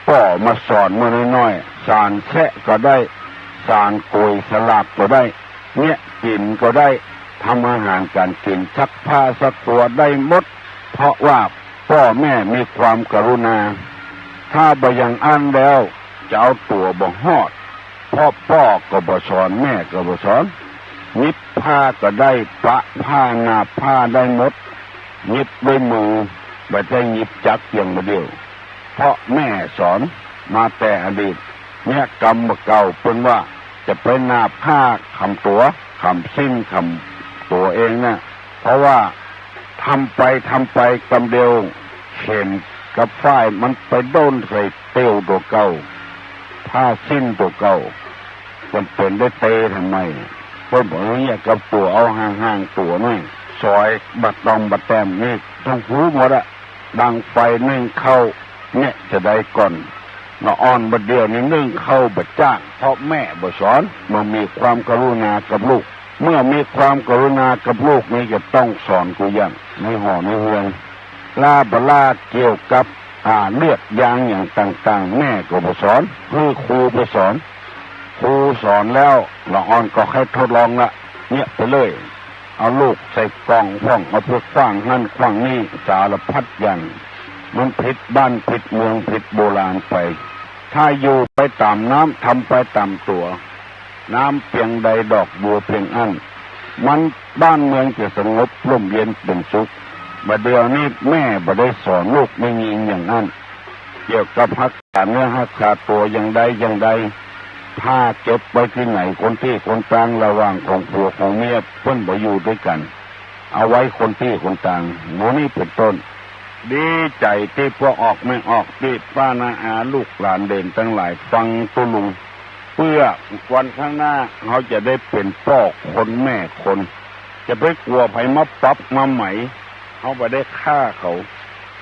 ป้อมาสอนเมื่อน้อยๆ สานแซะก็ได้ สานก๋วยสลากก็ได้ เยียะกิ๋นก็ได้ ทำอาหารก๋านกิ๋น ซักผ้าซักตั๋วได้หมด เพราะว่าป้อแม่มีความกรุณา ถ้าบ่อย่างอั้นแล้ว จะเอาตั๋วบ่ฮอด เพราะป้อก็บ่สอน แม่ก็บ่สอน หยิบผ้าก็ได้ ปะผ้า นาบผ้าได้หมด หยิบด้วยมือ บ่ใจ้หยิบจักรอย่างบ่าเดี่ยว เพราะแม่สอนมาแต่อดีต เยียะกำบ่าเก่า เปิ้นว่าจะไปนาบผ้าขำตั๋ว ขำสิ้นขำตั๋วเองนะ เพราะว่าทำไปทำไปกำเดียว เข็มกับฝ้ายมันไปโดนใส่เตี้ยวตั๋วเก่า ผ้าสิ้นตั๋วเก่า จ๋ำเป๋นได้เตทำไม เปิ้นบอกเยียะกับตั๋วเอาห่างๆ ตั๋วหน้อย สอยบ่าตอมบ่าแต้มนี่ต้องฮู้หมดอะ ดังไฟนึ่งข้าว เยียะจะใดก่อน ละอ่อนบ่าเดี่ยวนี้นึ่งข้าวบ่จ้าง เพราะแม่บ่สอน บ่มีความกรุณากับลูก เมื่อมีความกรุณากับลูกนี้จะต้องสอนกู้อย่าง ในหอในเฮือน ล่าบ่ล่าเกี่ยวกับ อ่า เลือดยางอย่างต่างๆ แม่ก็บ่สอน หื้อครูไปสอน ครูสอนแล้ว ละอ่อนก็ใค่ทดลองละ เยียะไปเลย เอาลูกใส่กล่องพ่อง เอาไปขว้างหั้นขว้างนี่ สารพัดอย่าง มันผิดบ้านผิดเมืองผิดโบราณไป ถ้าอยู่ไปต๋ามน้ำ ทำไปต๋ามตั๋ว น้ำเปียงใดดอกบัวเปียงอั้น มัน บ้านเมืองจะสงบร่มเย็นเป๋นสุข บ่าเดี่ยวนี้แม่บ่ได้สอนลูกแม่ญิงอย่างอั้น เกี่ยวกับฮักษาเนื้อฮักษาตั๋วอย่างใดอย่างใด ผ้าเก็บไว้ตี้ไหน คนตี้คนตาง ระหว่างของผัวของเมีย เปิ้นบ่อยู่ตวยกั๋น เอาไว้คนตี้คนตาง หมู่นี้เป๋นต้น ดีใจ๋ตี้ป้อออกแม่ออกตี้ป้าน้าอาลูกหลานเหลนตังหลายฟังตุ๊ลุง เปื้อวันข้างหน้าเฮาจะได้เป๋นป้อคนแม่คน จะไปกั๋วใผมาปรับมาไหม เฮาบ่ได้ฆ่าเขา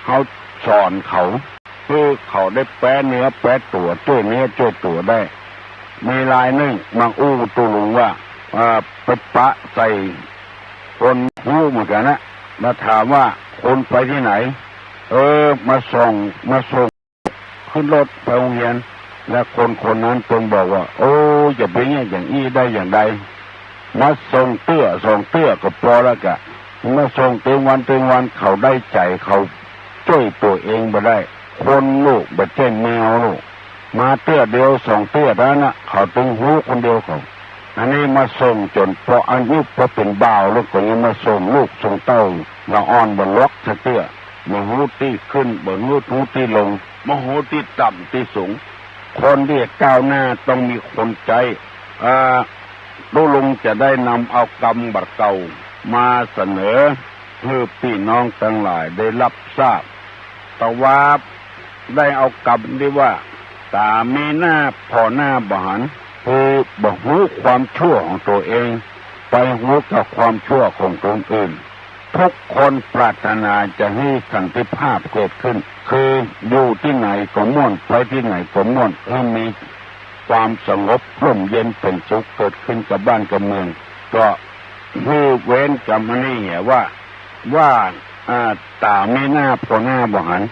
เฮาสอนเขา หื้อเขาได้แป๊เนื้อแป๊ตั๋ว จ้วยเนื้อจ้วยตั๋วได้ มีรายนึ่งมาอู้ตุ๊ลุงว่า เอ่อ ไปปะใส่คนฮู้เหมือนกั๋นนะ มาถามว่า คนไปตี้ไหน เออ มาส่ง มาส่ง ขึ้นรถไปโฮงเฮียน และคนคนนั้นเปิ้นบอกว่า โอ้ อย่าไปเยียะอย่างอี้ได้อย่างใด มาส่งเตื้อสองเตื้อก็ปอแล้วกะ มาส่งเต็มวันเต็มวัน เขาได้ใจ๋ เขาจ้วยตั๋วเองบ่ได้ คนลูก บ่ใจ้แมวลูก มาเตื้อเดียวสองเตื้อเต้านั้นน่ะ เขาตึงฮู้คนเดียวเขา อันนี้มาส่งจ๋นปออายุปอเป๋นบ่าวแล้วก็ยังมาส่งลูกส่งเต้า ละอ่อนบ่หลอกสักเตื้อ บ่ฮู้ตี้ขึ้น บ่ฮู้ ฮู้ตี้ลง บ่ฮู้ตี้ต่ำตี้สูง คนตี้ก้าวหน้าต้องมีคนใจ๊ อ่า ตุ๊ลุงจะได้นำเอากำบาดเก่ามาเสนอหื้อปี้น้องตังหลายได้ฮับทราบ ตะวาดได้เอากำตี้ว่า ต๋ามีหน้าผ่อหน้าบ่หัน คือบ่ฮู้ความชั่วของตั๋วเอง ไปฮู้แต่ความชั่วของคนอื่น ทุกคนปรารถนาจะหื้อสันติภาพเกิดขึ้น คืออยู่ตี้ไหนก็ม่วน ไปตี้ไหนก็ม่วน หื้อมีความสงบร่มเย็นเป๋นสุขเกิดขึ้นกับบ้านกับเมือง ก็หื้อเว้นกำอันนี้เหียว่า ว่า อ่า ต๋ามีหน้าผ่อหน้าบ่หัน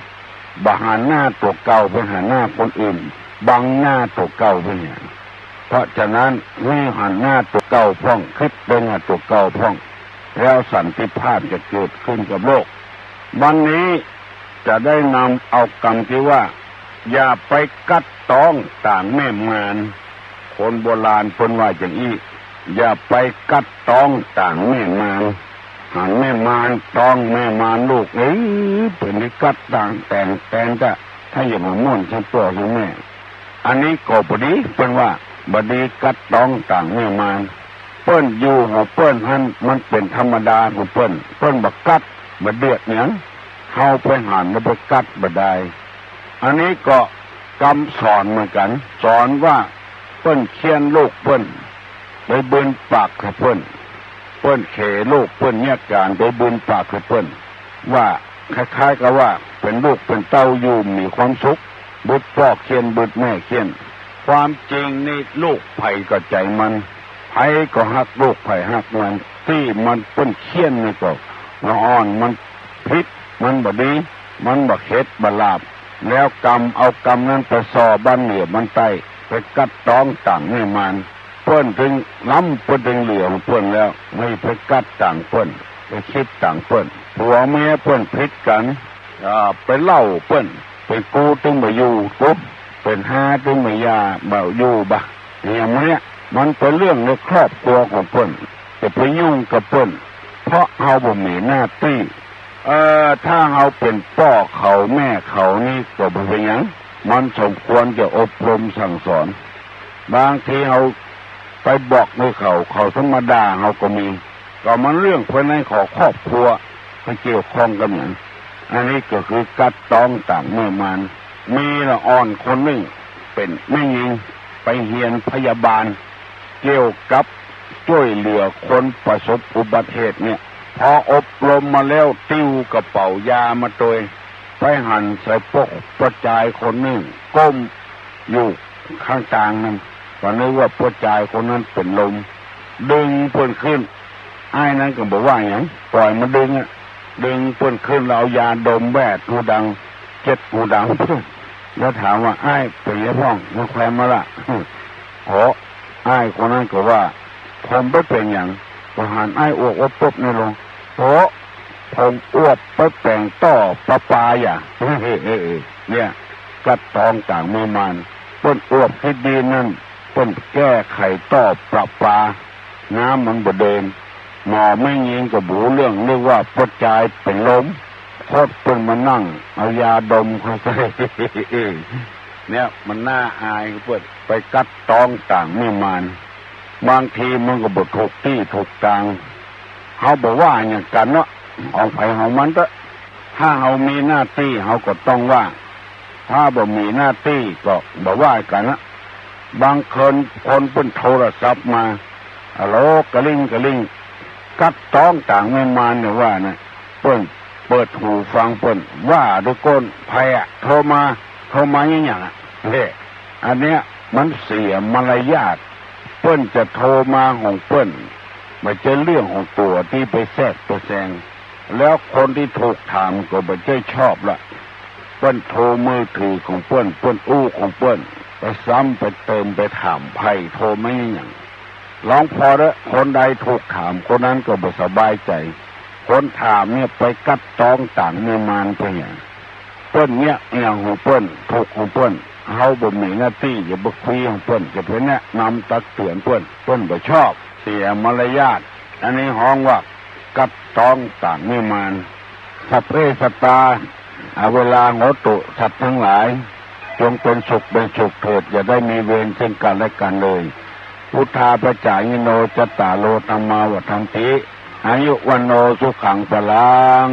บ่หันหน้าตั๋วเก่าไปหาหน้าคนอื่น บังหน้าตั๋วเก่าไปเหีย เพราะฉะนั้นหื้อหันหน้าตั๋วเก่าพ่อง กึ๊ดเบิ่งหาตั๋วเก่าพ่อง แล้วสันติภาพจะเกิดขึ้นกับโลก วันนี้จะได้นำเอากำตี้ว่า อย่าไปกั๊ดต๊องต่างแม่มาร คนโบราณเปิ้นว่าอย่างอี้ อย่าไปกั๊ดต๊องต่างแม่มาร หันแม่มารต๊องแม่มารลูก เอ้ย เปิ้นไปกั๊ดต่างแต่งแตนจ้ะ ถ้าอย่ามาม่วนซักตั๋วคือแม่ อันนี้ก็บ่ดี เปิ้นว่า บ่ดีกั๊ดต๊องต่างแม่มาร เปิ้นอยู่ของเปิ้นหั้น มันเป๋นธรรมดาของเปิ้น เปิ้นบ่กั๊ด บ่เดือดหยัง เฮาไปหันแล้วไปกั๊ดบ่ได้ อันนี้ก็กำสอนเหมือนกั๋น สอนว่าเปิ้นเฆี่ยนลูกเปิ้น ไปบืนปากหื้อเปิ้น เปิ้นเขลูกเปิ้นเยียะก๋านไปบืนปากหื้อเปิ้น ว่าคล้ายๆ กับว่าเป๋นลูกเป๋นเต้าอยู่มีความสุข บึดป้อเฆี่ยนบึดแม่เฆี่ยน ความจริงนี่ลูกใผก็ใจ๋มัน ใผก็ฮักลูกใผฮักมัน ตี้มันเปิ้นเฆี่ยนนี่ก็ละอ่อน มันผิด มันบ่ดี มันบ่เข็ดบ่หลาบ แล้วกำเอากำนั้นไปส่อบ้านเหนือบ้านใต้ ไปกั๊ดต๊องต่างแม่มาร เปิ้นตึงล้ำ เปิ้นตึงเหลือของเปิ้นแล้ว บ่ไปกั๊ดต่างเปิ้น ไปกึ๊ดต่างเปิ้น ผัวเมียเปิ้นผิดกั๋น อ่า ไปเล่าเปิ้น เป๋นกูตึงบ่อยู่ กูเป๋นฮาตึงบ่หย่า บ่อยู่บ่า อย่างเนี้ย มันเป๋นเรื่องในครอบครัวของเปิ้น จะไปยุ่งกับเปิ้น เพราะเฮาบ่มีหน้าตี้ เอ่อ ถ้าเฮาเป๋นป้อเขาแม่เขานี่ก็บ่เป๋นหยัง มันสมควรจะอบรมสั่งสอน บางทีเฮาไปบอกหื้อเขา เขาจะมาด่าเฮาก็มี ก็มันเรื่องภายในของครอบครัว ไปเกี่ยวข้องกับหยัง อันนี้ก็คือกั๊ดต๊องต่างแม่มาร มีละอ่อนคนนึ่ง เป๋นแม่ญิง ไปเฮียนพยาบาล เกี่ยวกับจ้วยเหลือคนประสบอุบัติเหตุเนี่ย พออบรมมาแล้ว ติ้วกระเป๋ายามาตวย ไปหันใส่ป้อ ป้อจายคนนึ่ง ก้มอยู่ข้างตางนั้น ก็นึกว่าป้อจายคนนั้นเป๋นลม ดึงเปิ้นขึ้น อ้ายนั้นก็บ่ว่าหยัง ป่อยมันดึงอะ ดึงเปิ้นขึ้นแล้วเอายาดมแวดหูดัง เจ็ดหูดัง แล้วถามว่า อ้ายเป๋นหยังพ่อง มาแควนมาละ โอ้ อ้ายคนนั้นก็ว่า ผมบ่เป๋นหยัง ก็หันอ้ายอ้วกอบปบในโลง โอ้ ผมอ้วกไปแป๋งต้อประปาอย่า เนี่ย กั๊ดต๊องต่างแม่มาร เปิ้นอ้วกขี้ดีนนั่น เปิ้นแก้ไขต้อประปา น้ำมันบ่เดิน หมอแม่ญิงก็บ่ฮู้เรื่อง นึกว่าป้อจายเป๋นลม โคตรเปิ้นมานั่ง เอายาดมเข้าใส่ เนี่ย มันน่าอายเปิ้น ไปกั๊ดต๊องต่างแม่มาร บางทีมันก็บ่ถูกตี้ถูกตาง เฮาบ่ว่าหยังกั๋นเนาะ ของใผของมันเต๊อะ ถ้าเฮามีหน้าตี้เฮาก็ต้องว่า ถ้าบ่มีหน้าตี้ก็บ่ว่ากั๋นนะ บางคน คนเปิ้นโทรศัพท์มา อะโหล กะลิงกะลิง กั๊ดต๊องต่างแม่มารเนี่ยว่านะ เปิ้นเปิดหูฟังเปิ้น ว่าดูก่อน ใผอะ โทรมา โทรมาอะหยังอะ เฮ้ อันเนี้ยมันเสียมารยาท เปิ้นจะโทรมาของเปิ้น บ่ใจ้เรื่องของตั๋วตี้ไปแทรกไปแซง แล้วคนตี้ถูกถามก็บ่ใจ้ชอบละ เปิ้นโทรมือถือของเปิ้น เปิ้นอู้ของเปิ้น ไปซ้ำไปเติมไปถามใผ โทรมาอะหยัง ลองผ่อเต๊อะ คนใดถูกถามคนนั้นก็บ่สบายใจ๋ คนถามเนี่ยไปกั๊ดต๊องต่างแม่มารไปเหีย เปิ้นเยียะอะหยังของเปิ้น ถูกของเปิ้น เฮาบ่มีหน้าตี้จะไปคุยกับเปิ้น จะไปแนะนำตักเตือนเปิ้น เปิ้นบ่ชอบ เสียมารยาท อันนี้ฮ้องว่ากั๊ดต๊องต่างวิมาน สัพเพสัตตา อเวราโหตุ สัตว์ทั้งหลาย จงเป็นสุขเป็นสุขเถิด อย่าได้มีเวรซึ่งกันและกันเลย พุทธาปจจายิโน จัตตาโรธัมมาวัฑฒันติ อายุวัณโณสุขังพลัง